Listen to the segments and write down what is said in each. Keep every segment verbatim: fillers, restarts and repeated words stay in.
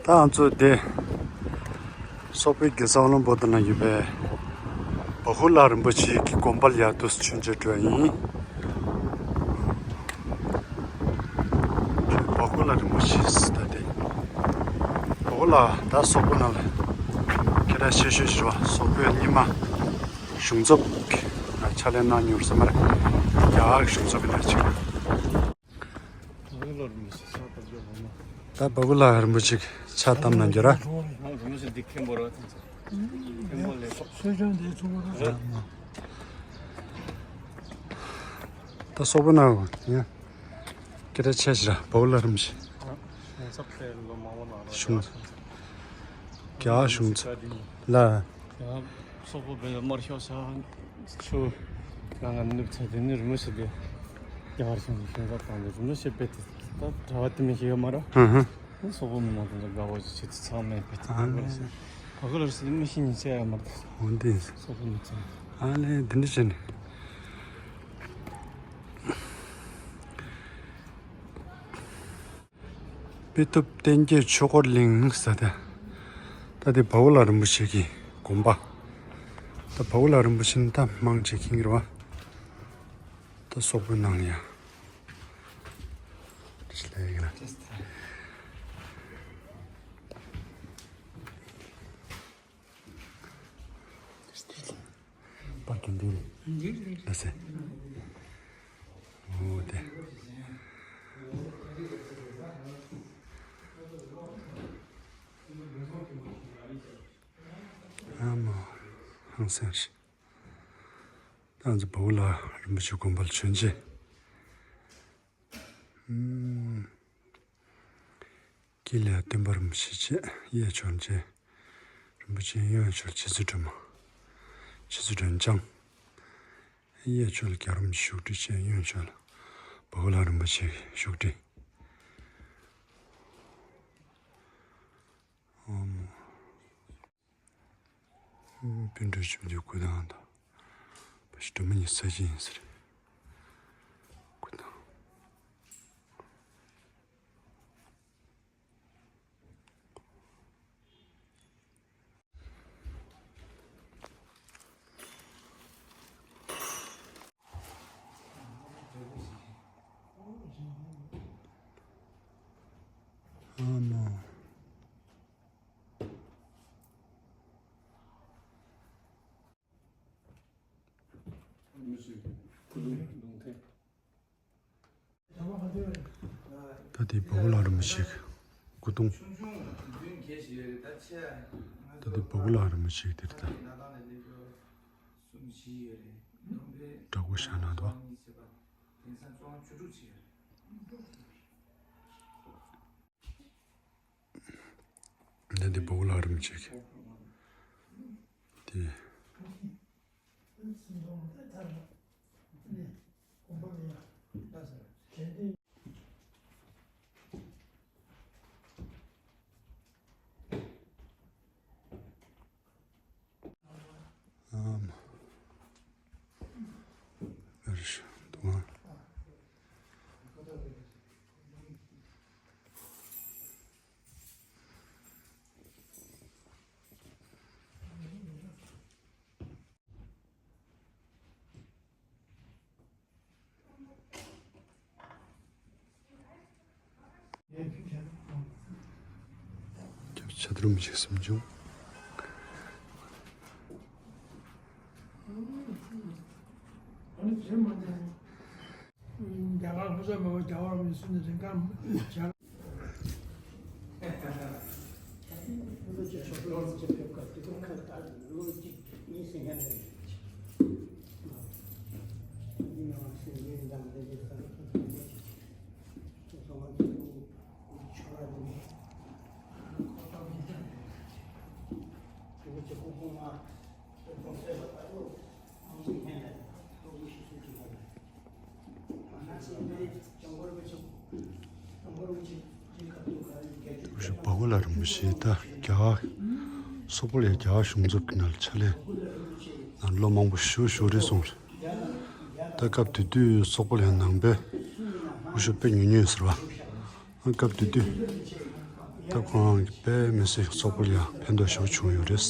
ད་ང་ཚོ་དེ་སོག་པོའི་རྒྱལ་ས་ཨོ་ལམ་པོ་ཏ་ན་ཡོད་པའི་བ་ཧུ་ལ་རིན་པོ་ཆེ་གི་དགོན་པ་ལ་ཡར་དུ་མཆོད་མཇལ་འགྲོ་ཡ་ཡིན། བ་ཧུ་ལ་རིན་པོ་ཆེ་ཟེར་ད་དེ། བ་ཧུ་ལ་ད་སོག་པོ་ནང་ལ་སྐད་གྲགས་ཆེ་ཤོས་ཤིག་རེད་བ། སོག་པོའི་རྙིང་མ་གཞུང་ཚབ་ཕྱག་ལས་གནང་མྱོང་ཟེར་མ་རེད། རྒྱ་གར་གཞུང་ཚབ་ཀྱི་ནང་ཆེ། ད་བ་ཧུ་ལ་རིན་པོ་ཆེ་ཕྱག་བཏབ་གནང་རྒྱུ་ར། ད་སོག་པོ་ནང་ཡང་སྐད་གྲགས་ཆེ་ཤོས་ར་བ་ཧུ་ལ་རིན་པོ་ཆེ། གཞུང་རྒྱ་གཞུང་ཚབ་ལ། སོག་པོ་བེ་དམར་ཤོག་ས་ཆུ་ང་ང་ནུབ་ཚ་དེ་ནི་རི་མོ་ཞིག་ལས་རྒྱ་གར་ཞིང་ཞིང་ས་དང་རི་མོ་ཞིག་པེ་དེ་ད་གྲྭ་བ་དེ་མི་ཞིག་ཡོད་མ་ར། ཧུ་ཧུ། སོག་པོ་མི་མང་དང་དགའ་བོ་ཞིག་ཆེ་ཚང་མས་པེ་དེ་ཨ་ལེ། ག་ག་ལ་སི་མི་ཤི་ཉིན་ཚེ་ཡ་མར་དེ་འོན་ཏེ་སོག་པོ་མི་ཚང་ཨ་ལེ་དེ་འདྲ་བྱས་ནས། དཔེ་ཐུབ་བསྟན་རྒྱས་ཆོས་འཁོར་གླིང་ཟེར་ཏེ། ད་དེ་བ་ཧུ་ལ་རིན་པོ་ཆེ་གི་དགོན་པ། ད་བ་ཧུ་ལ་རིན་པོ་ཆེ་ནི་ད་མང་ཆེ་མཁྱེན་གྱི་རེད་བ། ད་སོག་པོའི་ནང་ལ་ཡ། ཅི་ལས་ཡིན་ན། པར་དུ་འདུག་ལ་སེ། འོ་དེ། ཨ་མ། ཧང་སང་ཞིག་ད་ང་ཚོ་བ་ཧུ་ལ་རིན་པོ་ཆེ་དགོན་པ་ལ་བྱོན་རྗེས། ཨུམ། དཀྱིལ་ལ་སྟོན་པ་རིན་པོ་ཆེ་བྱས་གཡས་ཕྱོགས་མཇལ། རིན་པོ་ཆེ་གཡོན་ཕྱོགས་རྗེ་བཙུན་སྒྲོལ་མ། རྗེ་བཙུན་སྒྲོལ་འཆང་། གཡས་ཕྱོགས་ལ་རྒྱལ་བ་རིན་པོ་ཆེ་བཞུགས་ཁྲི་བྱས་གཡོན་ཕྱོགས་ལ་བ་ཧུ་ལ་རིན་པོ་ཆེ་བཞུགས་ཁྲི། ཨོམ། སྤུན་གྲོགས་ཆུང་དུས་སྐུ་ཐང་དང་། བ་ཞིག་སྒྲོལ་མ་གཉིས་ས་ཆེན་ཡིན་ཟེར། སྐུ་ཐང་། ཨ་མ། ད་དེ་བ་ཧུ་ལ་རིན་པོ་ཆེ་གི་སྐུ་གདུང་། ད་དེ་བ་ཧུ་ལ་རིན་པོ་ཆེ་གི་དེར་ད། བྲག་པོ་བཞག་ན་འདུག་ད་དེ་བ་ཧུ་ལ་རིན་པོ་ཆེ་གི་དེ། ཨམ། ཨ་རིཤ་དུང་། ཆ་དུམ་ཞིག་སུམ་ཅུ། རྒྱ་གར་ལྷོ་ཕྱོགས་མེད་པར་རྒྱལ་བ་རིན་པོ་ཆེ་ནས་རིང་གང་བྱས། བ་ཧུ་ལ་རིན་པོ་ཆེ་ད་རྒྱ་གར་སོག་པོ་ལ་རྒྱ་གར་གཞུང་ཚབ་ཀྱི་ནང་ལ་ཕྱག་ལས་ནང་ལོ་མང་པོ་ཞུ་ཞུ་རེད་སོང་། ད་སྐབས་དེ་དུས་སོག་པོ་ལ་ནང་པའི་དབུ་ཞྭ་དཔེ་ཉུང་ཉུང་ཟེར་བ། སྐབས་དེ་དུས་ ད་ཁོང་རང་གི་དཔེ་མི་སྲིད་སོག་པོ་ལ་ཡང་ཕན་ཐོགས་ཞེ་པོ་བྱུང་ཡོད་རེད།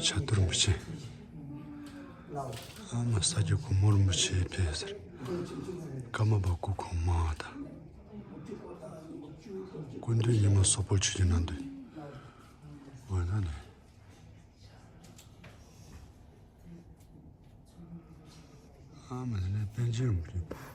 ཕྱག་ཏུ་རིན་པོ་ཆེ། ཨ་མ་ས་སྐྱ་གོང་མ་རིན་པོ་ཆེ་ཕེབས་ཟེར། ཀརྨ་པ་སྐུ་གོང་མ་དང་། སྐུ་མདུན་ཉི་མ་སོག་པོ་ཆོས་ཀྱི་སྣང་དུ། འོ་ན་ནི། ཨ་མ་ནི་པཎ་ཆེན་རིན་པོ་ཆེ།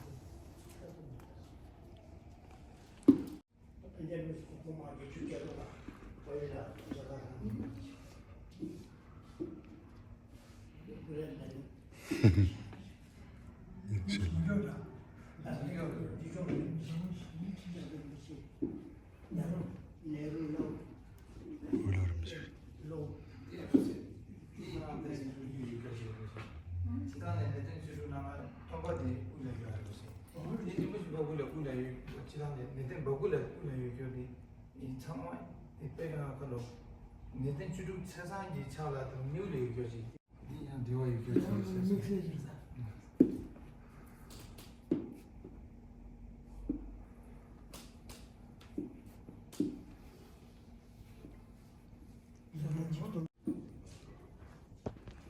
ཚང་མ་དེ་དཔེ་ཡང་ཁ་ལོ་ནད་ལྡན་བཅུ་དྲུག་ཚེས་བཟང་གི་ཕྱག་ལ་དང་མིའུ་ལ་ཡོད་རྒྱུ་ཞིག་འདི་ཡང་འབྲེལ་བ་ཡོད་རྒྱུ་ཞིག་ཟེར་སོང་།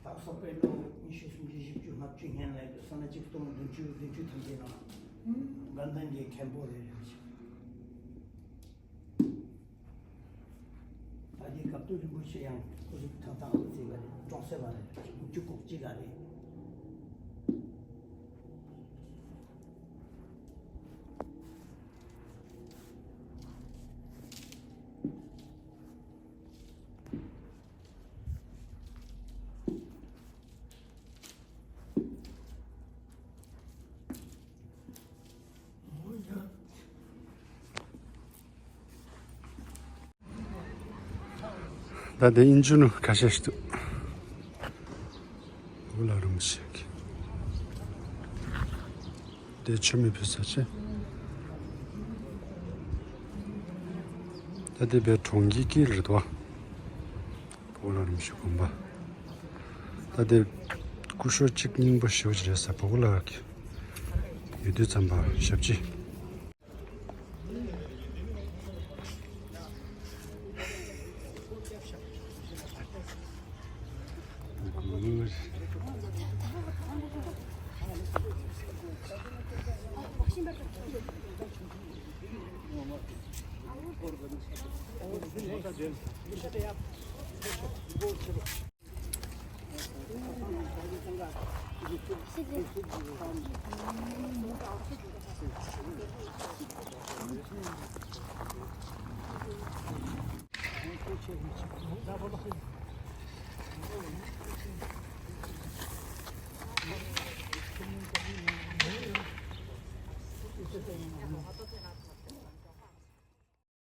ད་སོག་པོའི་ལོ་ཉི་ཤུ་སུམ་ཅུ་བཞི་བཅུ་ལྔ་བཅུ་སྔོན་ལ་ཡོད་ས་ན་ཆིག་སྟོང་བདུན་ཅུ་བདུན་ཅུ་ཐམ་པའི་ནང་དགའ་ལྡན་གྱི་མཁན་པོ་རེད་ཞུ་ཞིང་། ད་ལྟའི་སྐབས་དུ་རིན་པོ་ཆེ་ཡང་སྐུ་གཟུགས་ཐང་ཐང་ཨ་ཙི་ག་རེ་ཀྲོང་གསེབ་པ་རེད། དགུ་བཅུ་གོ་གཅིག་ག་རེད། ད་དེ་ཨིན་ཇུ་ནུ་ཁ་ཤས་ཤིག་འདུག་འོ་ལ་རུམ་ཞིག་དེ་ཆུ་མི་ཕུ་ས་ཆེ། ད་དེ་བའི་གྲོང་ཁྱེར་གྱི་རེད་དོ། བོ་ལ་རིམ་ཞིག་དགོན་པ། ད་དེ་སྐུ་ཞབས་གཅིག་སྙིང་པོ་ཞེ་པོ་ཅིག་རེད་ས་བོ་ལ་གི་ཡོད་དུས་ཙམ་པ་ཞབས་ཕྱི།